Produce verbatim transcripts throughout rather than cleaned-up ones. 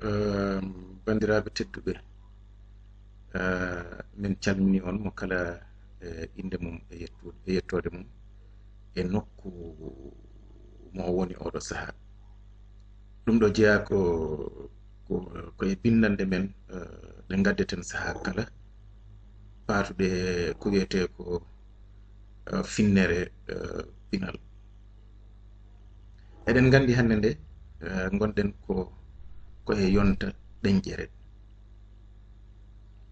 Ehm, banndiraaɓe tedduɓe, eh, min calmini on mo kala, eh, innde mum e yettu-, e yettoode mum e nokku mo o woni ooɗo sahaa. Ɗum ɗo jeyaa ko, ko, ko e binndanɗe men, eh, ɗe ngaddeten sahaa kala, paatuɗe ko wiyetee ko, eh, finnere, eh, pinal. Eɗen nganndi hannde nde, eh, ngonɗen ko, ko e yonta ɗeñƴere.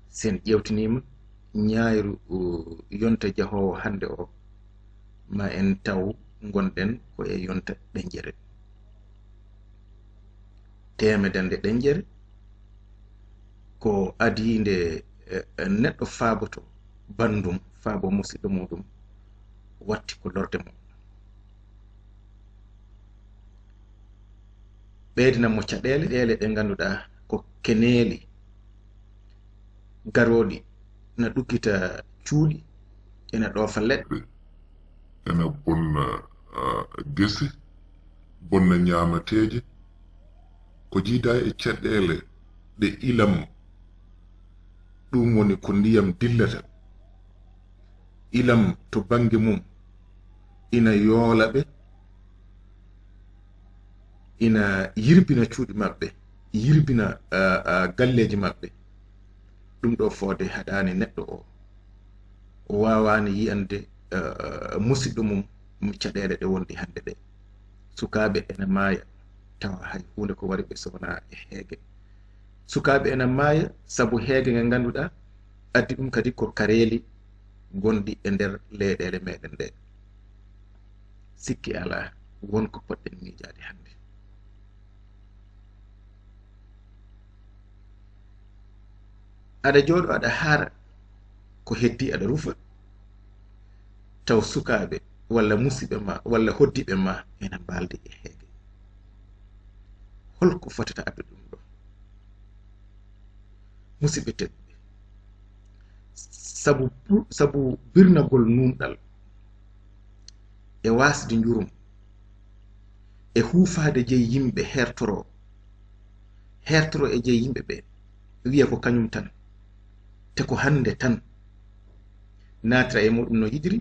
Si en ƴeewtiniima ñaayru, uh, yonta jahoowo hannde o, ma en taw ngonɗen ko e yonta ɗeñƴere. Teemedannde ɗeñƴere ko adii nde, eh, neɗɗo faaboto banndum, faabo musiɗɗo muuɗum, watti ko lorde mo. Ɓeydina mo caɗeele, ɗeele ɗe ngannduɗaa ko keneeli garooɗi na ɗuggita cuuɗi, ena ɗoofa leɗɗe. Ena bonna, ah, gese, bonna ñaamateeje, ko jiidaa e caɗeele ɗe ilam, ɗum woni ko ndiyam dillata. Ilam to bannge mum ina yoola ɓe, ina yirbina cuuɗi maɓɓe, yirbina, ah, ah, galleeji maɓɓe. Ɗum ɗo foode haɗaani neɗɗo o. O waawaani yiyande, ah, musiɗɗo mum, caɗeele ɗe wonɗi hannde ɗe. Sukaaɓe ena maaya, tawa hay huunde ko wari ɓe so wonaa e heege. Sukaaɓe ena maaya sabu heege nge ngannduɗaa addi ɗum kadi ko kareeli gonɗi e nder leyɗeele meɗen ɗe. Sikki alaa, won ko poɗɗen miijaade hannde. Aɗa jooɗo, aɗa haara, ko heddi aɗa rufa, taw sukaaɓe walla musiɓɓe ma walla hoddiiɓe ma ena mbaaldi e heege. Holko fotata addude ɗum ɗo? Musiɓɓe tedduɓe, sabu, sabu birnagol nuunɗal e waasde njurum e huufaade jeyi yimɓe, hertoroo, hertoroo e jeyi yimɓe ɓe, wiya ko kañum tan, te ko hannde tan, naatira e muɗum no yiɗiri,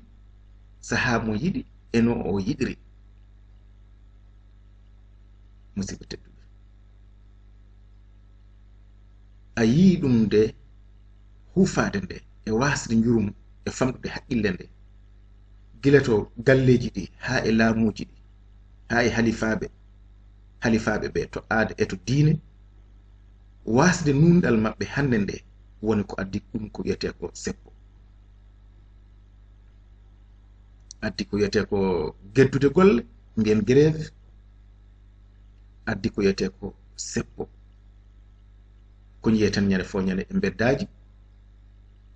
sahaa mo yiɗi e no o yiɗiri. Musiɓɓe tedduɓe, a yii ɗum nde huufaade nde e waasde njurum e famɗude haqqille nde, gila to galleeji ɗi haa e laamuuji ɗi, haa e halifaaɓe, halifaaɓe ɓe to aada e to diine, waasde nuunɗal maɓɓe hannde nde woni ko addi ɗum ko wiyetee ko seppo. Addi ko wiyetee ko geddude golle, mbiyen grève, addi ko wiyetee ko seppo. Ko njiyeten ñande fof ñande e mbeddaaji,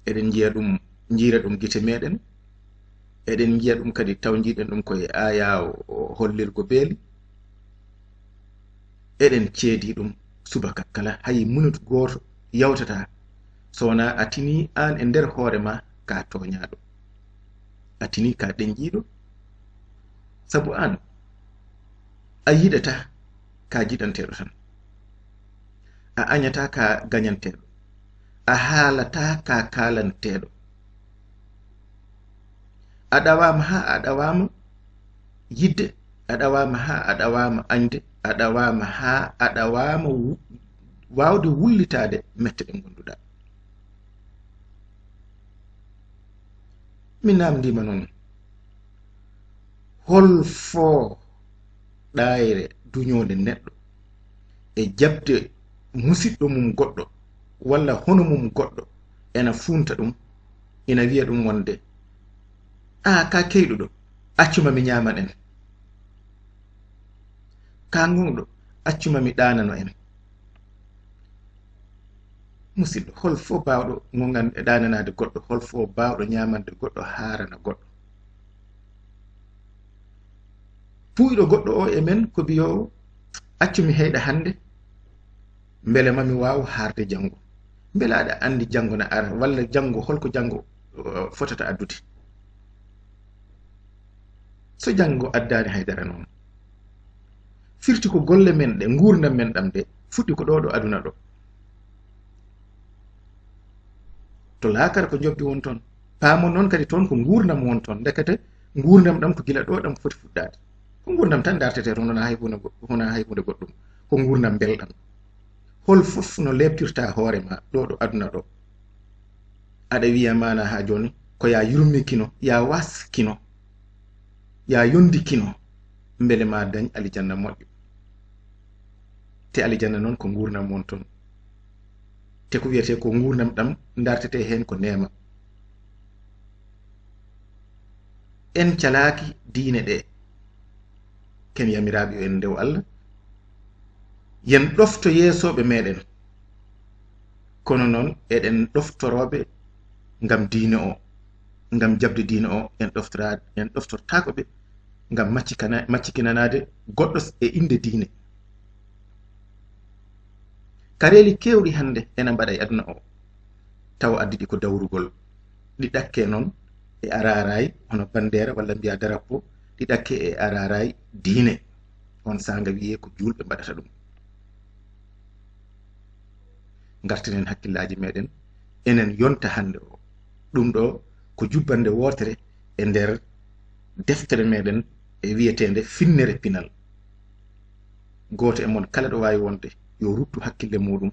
eɗen njiya ɗum, njiyra ɗum gite meɗen, eɗen njiya ɗum kadi taw njiɗen ɗum ko e aayaa o hollirgo beeli, eɗen ceedi ɗum subaka kala, hay minute gooto yawtataa so wonaa a tinii aan e nder hoore ma ka tooñaaɗo, a tinii ka ɗeñƴiiɗo, sabu aan a yiɗataa ka jiɗanteeɗo tan, a añataa ka gañanteeɗo, a haalataa ka kaalanteeɗo. A ɗawaama haa a ɗawaama yiɗde, a ɗawaama haa a ɗawaama añde, a ɗawaama haa a ɗawaama wu-, waawde wullitaade mette ɗe ngonduɗaa. Mi naamndiima noon, hol foo ɗaayre duñoonde neɗɗo e jaɓde musiɗɗo mum goɗɗo walla hono mum goɗɗo ena fuunta ɗum, ina wiya ɗum wonde, "Aa, ka keyɗuɗo, accu ma mi ñaaman en. Ka ngongɗo, accu ma mi ɗaanano en." Musidɗo, hol foo baawɗo ngongan-, ɗaananaade goɗɗo, hol foo baawɗo ñaamande goɗɗo, haarana goɗɗo? Puuyɗo goɗɗo o e men ko biyoowo, "Accu mi heyɗa hannde, mbele ma mi waaw haarde janngo." Mbele aɗa anndi janngo na ara, walla janngo, holko janngo, uh, fotata addude? So janngo addaani haydara noon, firti ko golle men ɗe, nguurndam men ɗam de, Fuɗɗi ko ɗo ɗo aduna ɗo. To laakara ko njoɓdi won toon. Paamon noon kadi toon ko nguurndam won toon. Ndekete nguurndam ɗam ko gila ɗo ɗam ko foti fuɗɗaade. Ko nguurndam tan dartete toon, wonaa hay huunde go-, wonaa hay huunde goɗɗum. Ko nguurndam mbelɗam. Hol fof no leeptirta hoore ma ɗo ɗo aduna ɗo. Aɗa wiya maana haa jooni ko ya yurmi kino, ya was kino, ya yondi kino, mbele ma dañ alijanna moƴƴo. Te alijanna noon ko nguurndam won toon. Te ko wiyetee ko nguurndam ɗam dartete heen ko neema. En calaaki diine ɗe. Ken yamiraaɓe yo en ndew Allah. Yen ɗofto yeesooɓe meɗen. Kono noon eɗen ɗoftorooɓe ngam diine o, ngam jaɓde diine o, en ɗoftora-, en ɗoftortaako ɓe ngam maccikana-, maccikinanaade goɗɗo s-, e innde diine. Kareeli keewɗi hannde ena mbaɗa e aduna o, tawa addi ɗi ko dawrugol. Ɗi ɗakke noon e araaraay, hono bandeera walla mbiya darappo, ɗi ɗakke e araaraay diine. On saanga wiyee ko juulɓe mbaɗata ɗum. Ngartinen hakkillaaji meɗen, enen yonta hannde o. Ɗum ɗo ko jubbannde wootere e nder deftere meɗen e wiyeteende Finnere Pinal. Gooto e mon kala ɗo waawi wonde, yo ruttu hakkille muuɗum,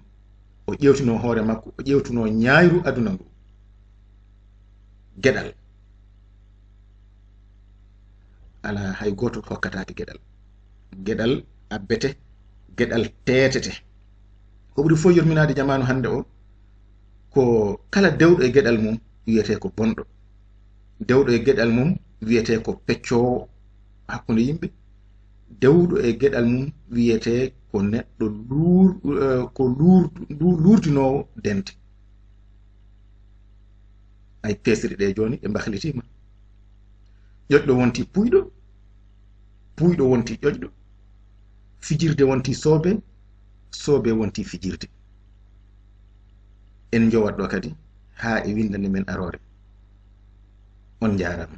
o ƴeewtino hoore makko, o ƴeewtuno ñaayru aduna ndu. Geɗal. Alaa hay gooto hokkataake geɗal. Geɗal abbete, geɗal teetete. Ko ɓuri fof yurminaade jamaanu hannde o, ko kala dewɗo e geɗal mum wiyetee ko bonɗo. Dewɗo e geɗal mum wiyetee ko peccoowo hakkunde yimɓe. Dewɗo e geɗal mum wiyetee ko neɗɗo luur-, eh, ko luur-, luur-, luurdinoowo dente. Ay peesiri ɗe jooni ɗe mbahlitiima. Ƴoƴɗo wonti puuyɗo, puuyɗo wonti ƴoƴɗo, fijirde wonti soobe, soobe wonti fijirde. En njowat ɗo kadi haa e winndande men aroore. On njaaraama.